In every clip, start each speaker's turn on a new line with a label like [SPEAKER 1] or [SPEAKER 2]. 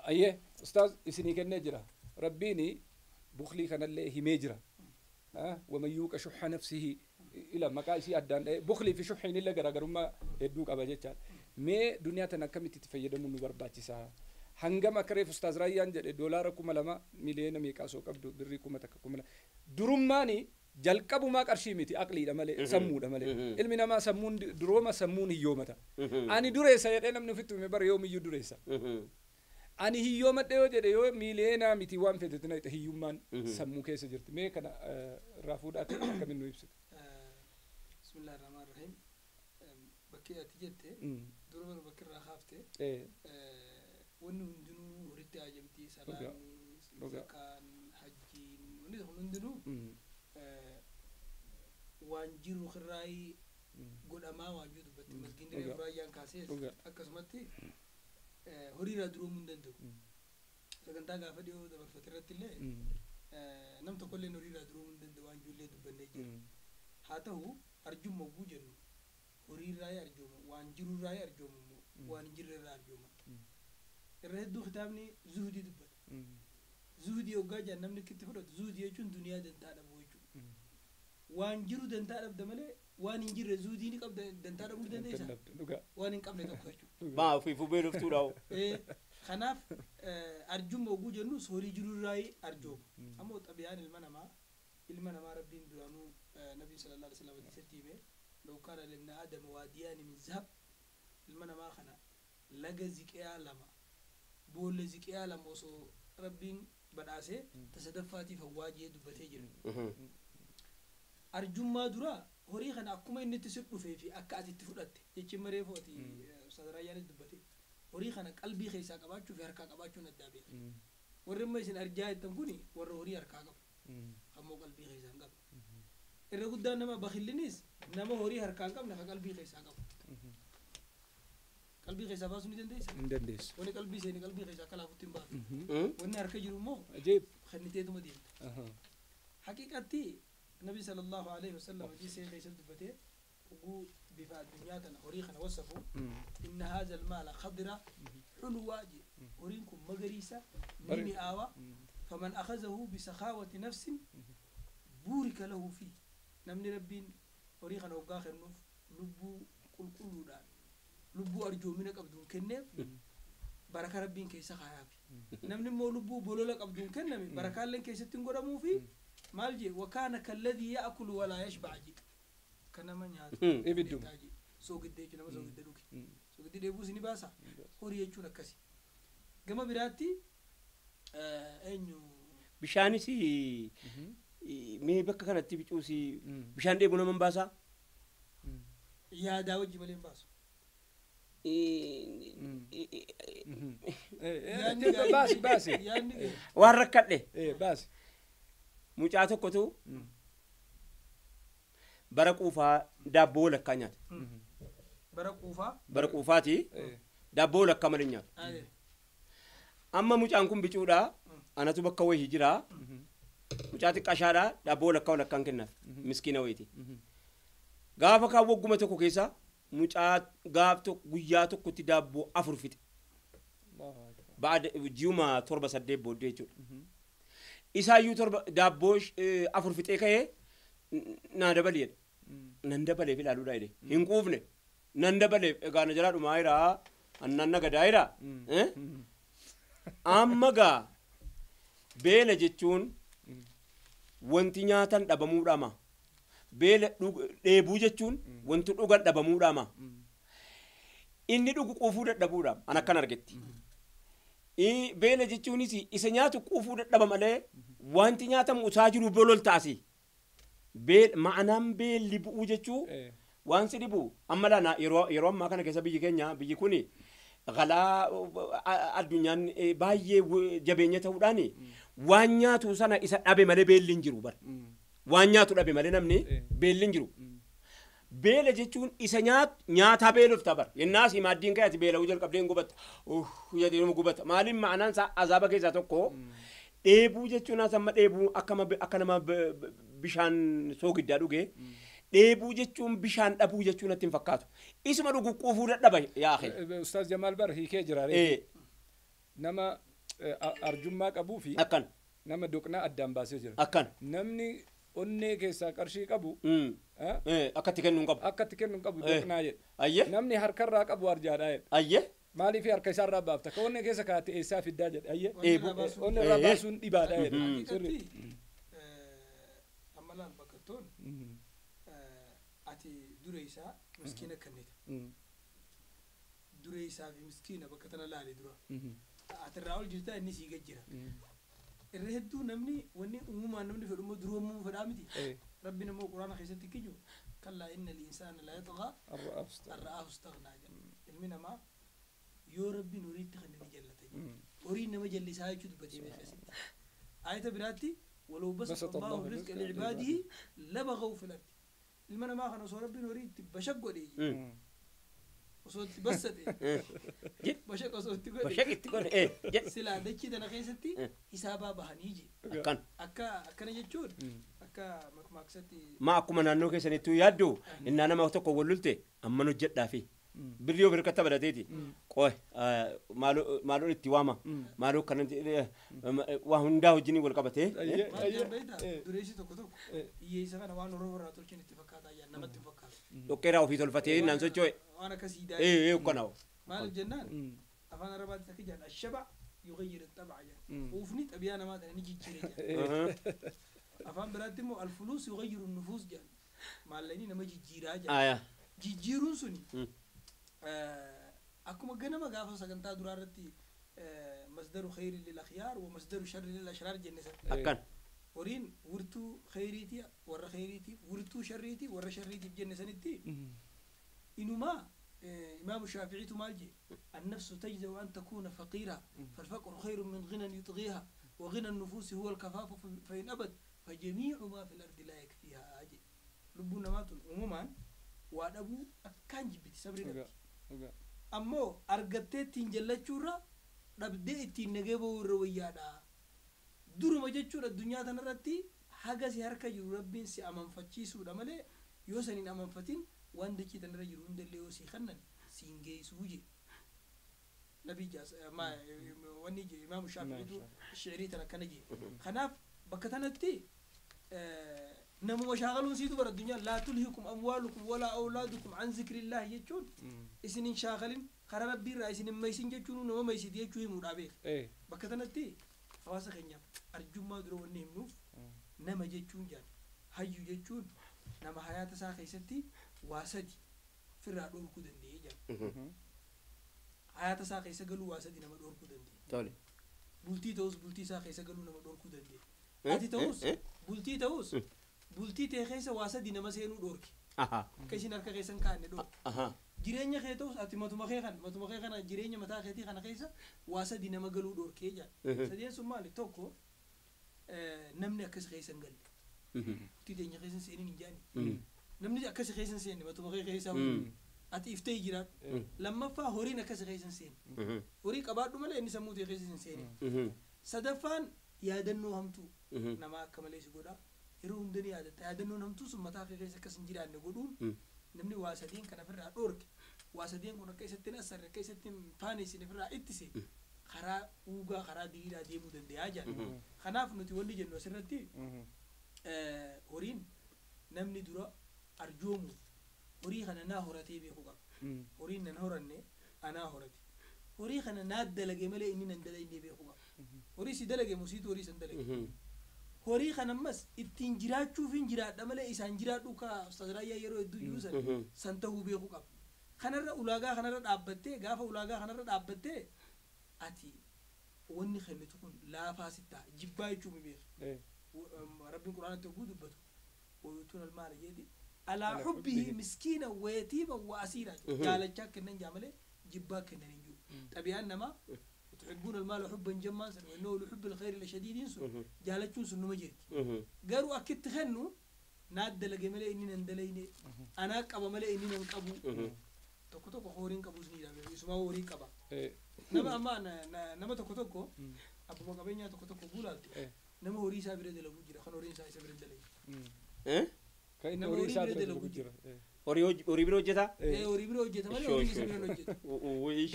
[SPEAKER 1] Ayyee ustaaz isinii kennee jira. Rabbiini buklii kanallee himee jira. Waman yuuqa shuhha nafsihi ila maqaa isii addaan dha'ee buklii fi shuhhiin illee garaagarummaa hedduu qaba jechaadha. Mee duniyaa tana akkamitti itti fayyadamuun nu barbaachisaa? Hangam akka reef ustaaz Raayyaan jedhe doolaara 2000 miliyoona meeqaa osoo qabdu birrii 1000 2000 durummaani jalqabumaa qarshii miti aqliidha malee sammuudha malee ilmi namaa sammuun durooma sammuun hiyyoomata. Ani dureessa jedhee namni ofitti hime bara yoomiyyuu dureessa. Ani hiyyoomadhe yoo jedhe yoo miliyoonaa miti waan feetetti na hiyyummaan sammuu keessa jirti. Mee kana irraa fuudhaati akkamiin nu ibsite?
[SPEAKER 2] Bismillaahi rahmaan rahiim. Bakki ati jette dura bara bakki irraa kaafte wanni hundinuu horitti ajamti salaanni, zakaan, hajjiin wanni kun hundinuu waan jiru irraa godhamaa waan jiru dubbatti masgiinni reefu raayyaan kaasees akkasumatti horiirraa duroomuu hin danda'u. Sagantaa gaafa dhiyoo dabarfate irratti illee nam tokkollee horiirraa duroomuu hin danda'u waan ijoollee dubbannee jira. Haa ta'u arjumma oguu jennu horiirraa arjooma waan jirurraa arjooma immoo waan hin jirrerraa arjooma. Irra hedduu kitaabni zuhudii dubbata. Zuhudii hoggaa jedhan namni itti fudhatu zuhudii jechuun duniyaa dantaa dhabuu jechuudha. Waan jiru dantaa dhabda malee waan hin jirre zuhudii ni qabda dantaa dhabuu ni dandeessaa? Waan hin qabne tokko jechuudha.
[SPEAKER 3] Maa ofiifuu beeloftuudha.
[SPEAKER 2] Kanaaf arjumma oguu jennu horii jirurraa arjooma. Ammoo xabiyaan ilma namaa rabbiin duraanuu nabii sallallahu alaihi wasallam hadiisatti hime law kaana libna aadama waadiyaani min zahab ilma namaa kana laga ziqiyaa lama boolla ziqiyaa lama osoo rabbiin badhaasee tasadaffaatiif hawwaajee dubbatee jira. Arjummaa dura horii kana akkuma inni itti si dhufee fi akka ati itti fudhatte jechi maree footi Ustaaz Raayyaanis dubbate horii kana qalbii keessaa qabaachuu fi harkaa qabaachuun addaa beeka. Warri amma isin arjaa jettan kuni warra horii harkaa qabu ammoo qalbii keessaa hin qabne. Irra guddaan nama bakhillinis nama horii harkaa hin qabne ka qalbii keessaa qabu. Qalbii keessaa baasuu ni dandeessa?
[SPEAKER 1] Hin dandeessu.
[SPEAKER 2] Wanni qalbii seeni qalbii keessaa akka laafutti hin baatu. Wanni harka jiru immoo
[SPEAKER 1] Ajaa'ib.
[SPEAKER 2] kenniteetuma deemta. Haqiiqatti nabi sallallahu alaihi wasallam hadiisa keessatti dubbatee oguu bifa addunyaa tana horii kana wasafu inna haadha almaala khadira xulwaa je horiin kun magariisa ni mi'aawa faman akhazahu bisakhaawati nafsin buurika lahu fi namni rabbiin horii kana hoggaa kennuuf lubbuu qulqulluudhaan lubbuu arjoomina qabduun kenneef baraka rabbiin keessa kaayaafi namni immoo lubbuu bolola qabduun kenname barakaalleen keessatti hin godhamuufi maal jee wakaana kalladii yaakulu walaa yashbac je ka nama nyaatu
[SPEAKER 1] Ibidduma.
[SPEAKER 2] Soogidda jechuun nama soogidda dhuge soogiddi dheebuus ni baasa horii jechuun akkasi. Gama biraatti eenyu
[SPEAKER 3] Bishaanis mee bakka kanatti bicuus bishaan dheebuu nama hin baasaa?
[SPEAKER 2] Yaadaa wajji malee hin baasu.
[SPEAKER 1] Baasi baasi.
[SPEAKER 2] Yaadni
[SPEAKER 3] Waan rakkadhe
[SPEAKER 1] Baasi.
[SPEAKER 3] mucaa tokkotu bara quufaa daabboo walakkaa nyaata.
[SPEAKER 2] Bara quufaa.
[SPEAKER 3] Bara quufaati daabboo walakkaa malee nyaatu. Amma mucaan kun bicuudha anatu bakka wayii jira mucaa xiqqaashaadha daabboo walakkaa walakkaan kennaaf miskiina wayiiti. Gaafa kaan wagguma tokko keessa mucaa gaaf tokko guyyaa tokkotti daabboo 4 fixe. Ba'aada ji'uma 7 8 booddee jechuudha. Isaayyuu 7 daabboo 4 fixee ka'ee naa dabali jedhe. Nan dabaleef ilaaluudha jedhe. Hin quufne. Nan dabaleef egaa na jalaa dhumaa jira. Annan nagadaa jira. Amma gaa beela jechuun wanti nyaatan dhabamuudhaama. Beela dheebuu jechuun wanti dhugan dhabamuudhaama. Inni dhugu quufuu dadhabuudha. An akkan argetti. Beela jechuunis isa nyaatu quufuu dadhaba malee wanti nyaatamu utaa jiru bolol taasi. Ma'anaan beelli bu'uu jechuu waan si dhibu amma laana yeroo ammaa kana keessa biyyi keenya biyyi kuni galaa addunyaan baay'ee jabeenya ta'uudhaan waan nyaatu sana isa dhabe malee beelli hin jiru bara. Waan nyaatu dhabe malee namni beelli hin jiru. Beela jechuun isa nyaataa beelofta bara. Yennaas maaddiin kee ati beela'uu jalqabdee hin gubatta. Jedhee gubata. Maaliin ma'anaan isaa azaaba keessaa tokko dheebuu jechuun as amma dheebuu akka nama bishaan soogiddaa dhuge dheebuu jechuun bishaan dhabuu jechuun natti hin fakkaatu. Isuma dhugu quufuu dadhaba yaa akhi.
[SPEAKER 1] Ustaaz Jamaal bar hiikee jira. Nama Arjummaa qabuu fi
[SPEAKER 3] Akkan.
[SPEAKER 1] nama doqnaa addaan baasee jira.
[SPEAKER 3] Akkan.
[SPEAKER 1] Namni onnee keessaa qarshii qabu
[SPEAKER 3] Akkatti kennuu hin qabu.
[SPEAKER 1] Akkatti kennuu hin qabu doqnaa jedha.
[SPEAKER 3] Ayyee.
[SPEAKER 1] Namni harkarraa qabu arjaadhaa jedha.
[SPEAKER 3] Ayyee.
[SPEAKER 1] Maaliif harka isaarraa baafta? Ka onnee keessa kaa'atte eessaa fiddaa jedha. Ayyee.
[SPEAKER 2] Onnee
[SPEAKER 1] Onnee irraa baasuun dhibaadha jedha.
[SPEAKER 2] Haqiiqatti amma laal bakkattoon ati dure isaa miskiina kennita. Dure isaa fi miskiina bakka tana laali dura. Ati irraa ol jirta inni sii gad jira. Irra hedduu namni wanni uumamaan namni fedhu immoo duroomuu fedhaa miti. Rabbiin immoo quraana keessatti kiju kallaa inna al-insaana la yaxgaa an ra'aahu istaghnaa jedha. Ilmi namaa yoo rabbiin horiitti kenne ni jallata jedha. Horiin nama jallisaa jechuu dubbatee beekasitti. Ayata biraatti walaw basata Allahu rizqa li'ibaadihi labaghaw fil ardi. Ilma namaa kana osoo rabbiin horii itti bashaq godhee osoo itti bassate bashaq osoo itti godhe
[SPEAKER 3] Bashaq itti godhe.
[SPEAKER 2] Silaa dachii tana keessatti hisaabaa bahanii je.
[SPEAKER 3] Akkan.
[SPEAKER 2] Akka akkana jechuun akka makmaaksatti.
[SPEAKER 3] Ma akkuma naannoo keessanittuu yaaddu innaa nama tokko wal lulte amman hojjedhaafi. Birrii yoo birkata badateeti. Qoy maaloon itti waama. Maaloo akkanatti waa hundaa wajjin wal qabatee.
[SPEAKER 2] Maal jedhan beektaa dureessi tokko tokko hiyyeessa kana waan horoo irraa tolchin itti fakkaataa jaan namatti hin fakkaatu.
[SPEAKER 3] Dhoqqeeraa ofii tolfatee innaan socho'e.
[SPEAKER 2] Waan akkasii
[SPEAKER 3] Ee ukkanaawu.
[SPEAKER 2] Maaliif jennaan afaan arabaatti akka jedhan ashaba yughayyiru xab'a jedhan. Quufni xabiyaa namaa tana ni jijjiira jedhan. Afaan biraatti immoo alfuluus yughayyiru nufuus jedhan. Maallaqni nama jijjiiraa jedhan. Jijjiiruun suni akkuma ganama gaafa sagantaa duraa irratti masdaru khayri lil akhyaar wa masdaru sharri lil ashraar jenne sana.
[SPEAKER 3] Akkan.
[SPEAKER 2] Horiin wirtuu khayriitii warra khayriitiif wirtuu sharriitii warra sharriitiif jenne sanitti inumaa imaamu shaaficiitu maal jee annafsu tajzau an takuuna faqiira falfaqru khayru min ghinan yutghiiha wa ghina nufuusi huwa alkafaafu fa in abad fajamiicu maa fi lardi laa yakfiihaa jee. Lubbuun namaa tun uumamaan waa dhabuu akkaan jibbiti sabri dhabdi. Ammoo argattee ittiin jallachuurra dhabdee ittiin nagee bahuu irra wayyaadha. Duruma jechuudha addunyaa tanarratti haga si harka jiru rabbiin si amanfachiisuudha malee yoo san hin amanfatin waan dachii tanarra jiru hundallee yoo si kennan siin geessuu je. Nabii wanni je imaamu shaafi'iitu shi'irii tana akkana je. Kanaaf bakka tanatti namuma shaakaluun siitu bara addunyaa laa tulhikum amwaalukum walaa awlaadukum an zikrillahi jechuun isin hin shaakalin karaa rabbiirraa isin hin maysin jechuun nama maysiti jechuu himuudhaa beeka. Bakka tanatti hawaasa keenyaaf arjummaa dura wanni himnuuf nama jechuun jaan hayyu jechuun nama hayaata isaa keessatti waa sadi firraa dhorkuu danda'ee jaan. Hayaata isaa keessa galuu waa sadi nama dhorkuu danda'e. Bultii ta'us bultii isaa keessa galuu nama dhorkuu danda'e. Ati ta'us bultii ta'us bultii ta'e keessa waa sadi nama seenuu dhorki. Akka isin harka keessan kaa'anne dhorki. Jireenya kee ta'us ati matuma kee kana jireenya mataa keetii kana keessa waa sadi nama galuu dhorkee jaan. Sadeen sun maali? Tokko namni akkas keessa hin galle. Bultii teenya keessa seeniin hin jaani. Namni akkas keessa hin seenne matuma kee keessa ati iftee jiraadhu. Lammaffaa horiin akkas keessa hin seenne. Horii qabaadhu malee inni sammuu ta'e keessa hin seenne. Sadaffaan yaadannoo hamtuu nama akka malee si godha. Yeroo hunda ni yaadatta. Yaadannoon hamtuu sun mataa kee keessa akkas hin jiraanne godhuun namni waa sadeen kana ofirraa dhorke. Waa sadeen kun akka isatti hin assarre akka isatti hin faaneessine ofirraa ittise karaa uugaa karaa diriiraa deemuu danda'a jedha. Kanaaf nuti wanni jennu asirratti horiin namni dura arjoomuuf horii kana naa horatee beekuu qaba. Horiin nan horanne anaa horate. Horii kana naa dalage malee inni nan dalagne beekuu qaba. Horii si dalage musiitu horii san dalage. Horii kana ammas ittiin jiraachuuf hin jiraadha malee isaan jiraadhu ka Ustaaz Raayyaa yeroo hedduu jiru san san ta'uu beekuu qaba. Kanarra ulaagaa kanarra dhaabbattee gaafa ulaagaa kanarra dhaabbattee ati wanni kennitu kun laafaa sitti ta'a jibbaa jechuu mi beeka. Rabbiin quraanatti hogguu dubbatu wayuutuun almaala jeeti alaa hubbihi miskiina wayatiima wa asiira jaalachaa kennan jaa malee jibbaa kennan hin jiru. Xabiyaan namaa وتحبون المال حبا جما وانه لحب الخير لشديد سن جالتشون سن ما جرتي قالوا اكيد تخنوا ناد لقي ملي اني ندليني انا قبا ملي اني نقبو tokko tokko horiin qabus ni dhabe isuma horii qaba. Nama amma nama tokko tokko abbuma qabeenyaa tokko tokko guulaalte nama horii isaa bira dalagu jira kan horiin isaa isa bira dalagu.
[SPEAKER 1] Kan inni horii isaa bira dalagu jira.
[SPEAKER 3] Horii bira hojjeta?
[SPEAKER 2] Horii bira hojjeta malee horii isa bira hojjeta.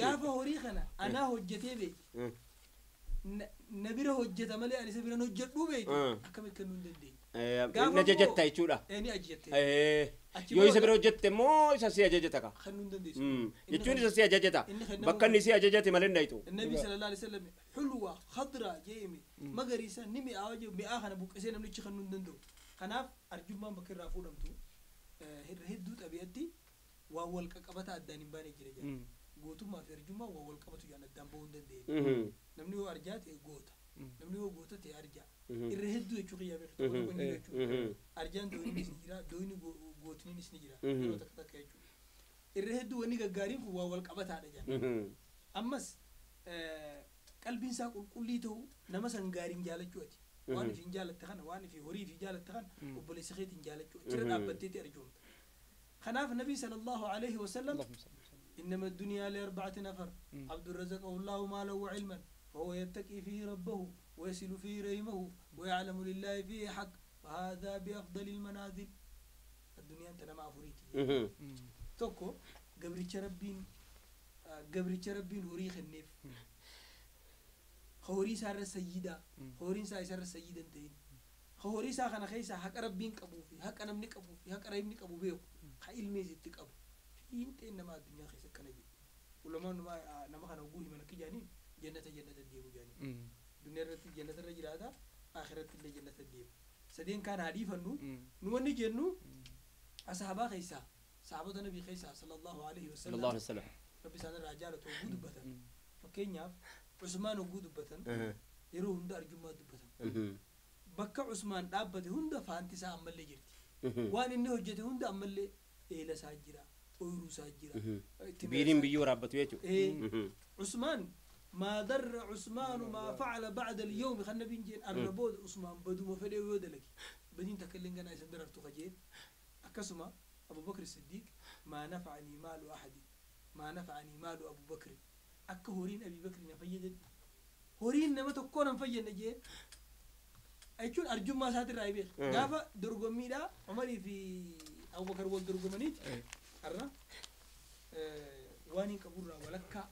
[SPEAKER 2] Gaafa horii kana anaa hojjetee beeki. Na bira hojjeta malee ani isa bira hin hojjedhuu beektu akkamitti kennuu hin dandeenye.
[SPEAKER 3] Inni ajajatta jechuudha.
[SPEAKER 2] Ni ajajatte.
[SPEAKER 3] Yoo isa bira hojjette immoo isa si ajajata ka.
[SPEAKER 2] Kennuu hin dandeessu.
[SPEAKER 3] Jechuun isa si ajajata. Bakka inni si ajajate malee hin dhayitu.
[SPEAKER 2] النبي صلى الله عليه وسلم حلوة خضراء جيمي مغريسة نمي أواجه مئة خنا بوكسين من تشخن ندندو خناف أرجو ما بكر رافودمتو هردو طبيعتي وأول كقبته أداني باني جرجا قوتو ما في أرجو ما وأول كقبته يعني أدان بون دندين نمني هو أرجعت قوتا نمني هو قوتا تأرجع الرهدو يشوقي يا بخت أرجان دوني نسنجرا دوني قوتني نسنجرا الرهدو ونيجا قارين هو أول كقبته أرجع أمس qalbiin isaa qulqullii ta'u nama san gaariin jaalachuuti. Waan ifi hin jaalatte kana waan ifi horii fi jaalatte kana obboleessa keetiin jaalachuu achirra dhaabbatteeti arjoomta. Kanaaf nabii sallallahu alaihi wasallam إنما الدنيا لأربعة نفر عبد رزقه الله مالا وعلما فهو يتقي فيه ربه ويصل فيه رحمه ويعلم لله فيه حق فهذا بأفضل المنازل. الدنيا أنت نما أفريتي. توكو قبرتش ربين هوري خنيف خوري سار السيدة خورين سار السيدة انتين خوري سا خنا خيسا حق ربين قبو في حق أنا منك أبو في حق ربين قبو بيو خيل ميزت قبو في انتين نما الدنيا خيسا كنجي ولما نما خنا وجوه من كجانين جنة جنة الديم جانين دنيا رت جنة الرجل هذا آخرة اللي جنة الديم سدين كان حديث إنه نوني جنو أصحابه خيسا صحابة النبي خيسا صلى الله عليه وسلم
[SPEAKER 3] صلى الله عليه وسلم
[SPEAKER 2] ربي سان الرجال توجود بتن فكينيا عثمان وجود بتن يروح هند أرجما دبتن بكى عثمان دابته هند فانتي سا أملي جرتي وان إنه جت هند أملي إلى ساجرا أورو ساجرا
[SPEAKER 3] بيرين بيو رابطه يجو
[SPEAKER 2] عثمان ما ضر عثمان ما فعل بعد اليوم خلنا بنجين الربود عثمان بدو ما فدي ودلك بدين تكلم أنا سندرت خجيل أكسما أبو بكر الصديق ما نفعني مال أحد ما نفعني مال أبو بكر أك هورين أبي بكر نفيد هورين نما تكون نفيد نجي أيشون أرجو ما ساتر رايبه دافع درجمي دا عمري في أبو بكر والدرجمنيت أرنا واني كبرة ولكا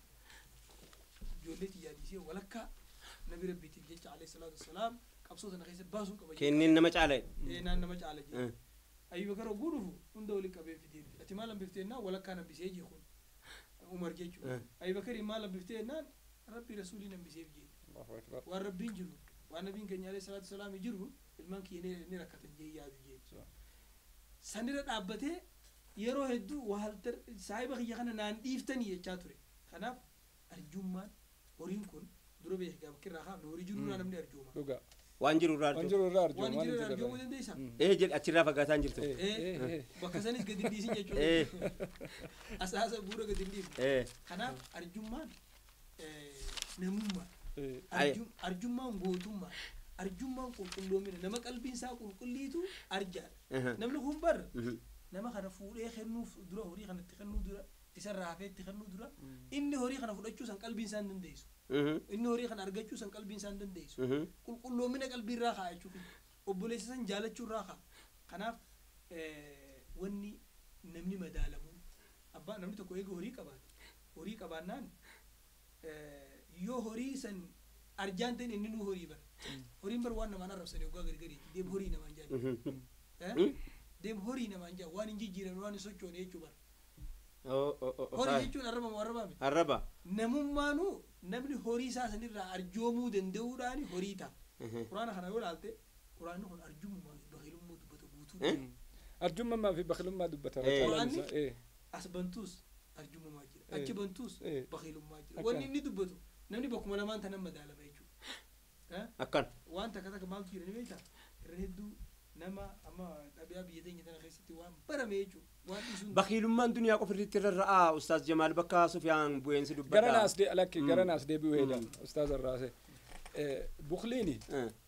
[SPEAKER 2] جولتي يا ديسي ولكا نبي ربي تبجيش عليه الصلاة والسلام كبسوت أنا خيس باسون كبجي
[SPEAKER 3] كنين نمش عليه
[SPEAKER 2] إيه نان نمش عليه أبي بكر وجوره عنده لك أبي في دير أتمالا بفتنا ولا كان بيسيجي خون عمر جيجو أبي بكر ما لم بفتنا ربي رسولنا بيسيجي
[SPEAKER 1] الله أكبر
[SPEAKER 2] والربين جرو وأنا بين كان عليه الصلاة والسلام يجرو المانك يني ركعة جي يا جي سندرت أبته يروح يدو وهالتر سايب خي خنا نان إفتني يشاتوري خناف أرجومان هورين كون دروب يحكي بكر راها نوري جرونا نمني أرجومان
[SPEAKER 3] وانجرو رارجو
[SPEAKER 1] وانجرو رارجو
[SPEAKER 2] وانجرو رارجو مودن ديسا
[SPEAKER 3] إيه جل أتشرف قاتان جلتو
[SPEAKER 2] إيه بكسنيس قديم ديسين جلتو
[SPEAKER 3] إيه
[SPEAKER 2] أساسا بورا قديم ديس
[SPEAKER 3] إيه
[SPEAKER 2] خناف أرجومان نموما أرجومان غوتوما أرجومان قلقلومين نما قلبين سا قلقليتو أرجال نملكهم بر نما خنا فوري خنو درا هوري خنا تخنو درا إسر رافيت تخنو درا إني هوري خنا فوري سان قلبين سان دنديسو إنه هوري خنا أرجعشو سان قلبين سان دنديسو كل كل من قلبي راخا أشوف وبوليس سان جالتشو راخا خناف وني نمني مدالمو أبا نمني تكوي هوري كبات هوري كبانان يو هوري سان أرجانتين إني نو هوري بر هوري بر وان نمانا رب سني وقا غري غري ديم هوري نمان جاي ديم هوري نمان جاي وان إنجي جيران وان سوتشون يجو بر هوري جيتون الربا موربا
[SPEAKER 3] الربا
[SPEAKER 2] نممانو نمني هوري ساسن الرا أرجومو دندوراني هوريتا قرآن خنا يقول عالته قرآن هون أرجومو ما في بخيلوم ما دبته بوتو
[SPEAKER 1] أرجوم ما في بخيلوم ما دبته
[SPEAKER 2] قرآن أسبنتوس أرجومو ما جرا أجبنتوس بخيلوم ما جرا وني ندبته نمني بكم ولا ما أنت نم دالة بيجو
[SPEAKER 3] أكن
[SPEAKER 2] وأنت كذا كمال تيجي نبيتا الرهدو نما أما أبي أبي يدين يدنا خيستي وان برميجو
[SPEAKER 3] بخيل من دنيا قفر ترى أستاذ جمال بكا سفيان بوينس دبتا
[SPEAKER 1] قرنا أصدي لك قرنا أصدي بوهيدا أستاذ الراسي بخليني